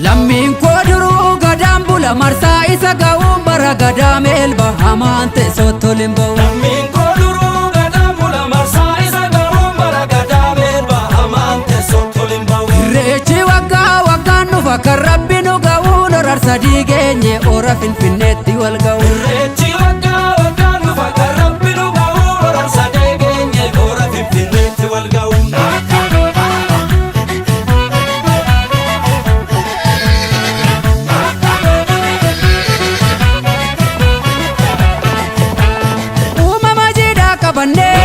Lammiin koo duruu gadaan bula marsaa isa ga'uun bara gadaa meelba hamaan teessoo tolin ba'u. Lammiin koo duruu gadaan bula marsaa isa ga'uun bara gadaa meelba hamaan teessoo tolin ba'u. Irreechi waggaa waggaan dhufa kan rabbi nu ga'uun horar sadii geenye ora Finfinneetti wal ga'u. Irreechi waggaa waggaan dhufa kan rabbi nu ga'uun horar sadee geenye hora Finfinneetti wal ga'u. Uumama jiidhaa qabannee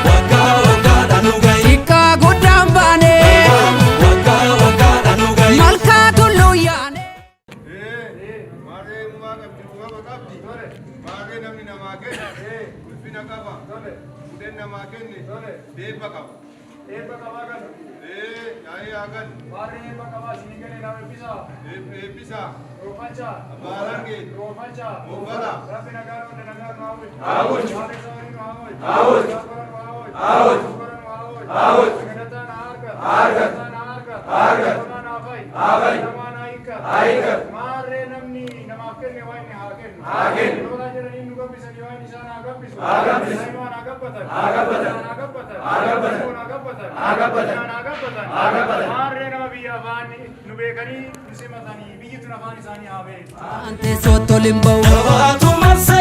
Waggaa waggaadhaan nu ga'i. xiqqaa guddaan baanee Waggaa waggaadhaan nu ga'i. malkaa tulluu yaane. Maarree uumaa qabdi, uumama qabdi. Maarree namni namaa kenne ulfina qaba. Fuudheen namaa kenne beebba qaba. Eebba qabaa kan Yaa'ee haa galu. Warri eebba qabaa isinii galee nama eebbisaa. Eebbisaa. Roofalchaa. Abbaa Harargee. Roofalchaa. Gombara. Rabbi nagaa nu nagaa nu haa oolchu. Haa oolchu. Warri soorii nu haa oolchu. Haa oolchu. Gabbara nu haa oolchu. Haa oolchu. Gabbara nu haa oolchu. Haa oolchu. Galataan haa argatu. Haa argatu. Galataan haa argatu. Haa argatu. Lamaan haa fa'i. Haa fa'i. Lamaan haa hiikkatu. Haa hiikkatu. Maarree namni namaaf kenne waan inni haa kennu. Haa kennu. Lola jedhanii nu gabbisanii waan isaan haa gabbisu. Haa gabbisu. Daa'imaan haa gabbatan. Haa gabbatan. Haa gabbatan. Haa gabbatan. Haa gabbatan. Haa gabbatan. Haa gabbatan. Haa gabbatan. Maarree nama biyya afaan nu beekanii nu simatanii biyyi tun afaan isaanii haa beeku. Teessoo tolin ba'u. Gabaatu marsaa.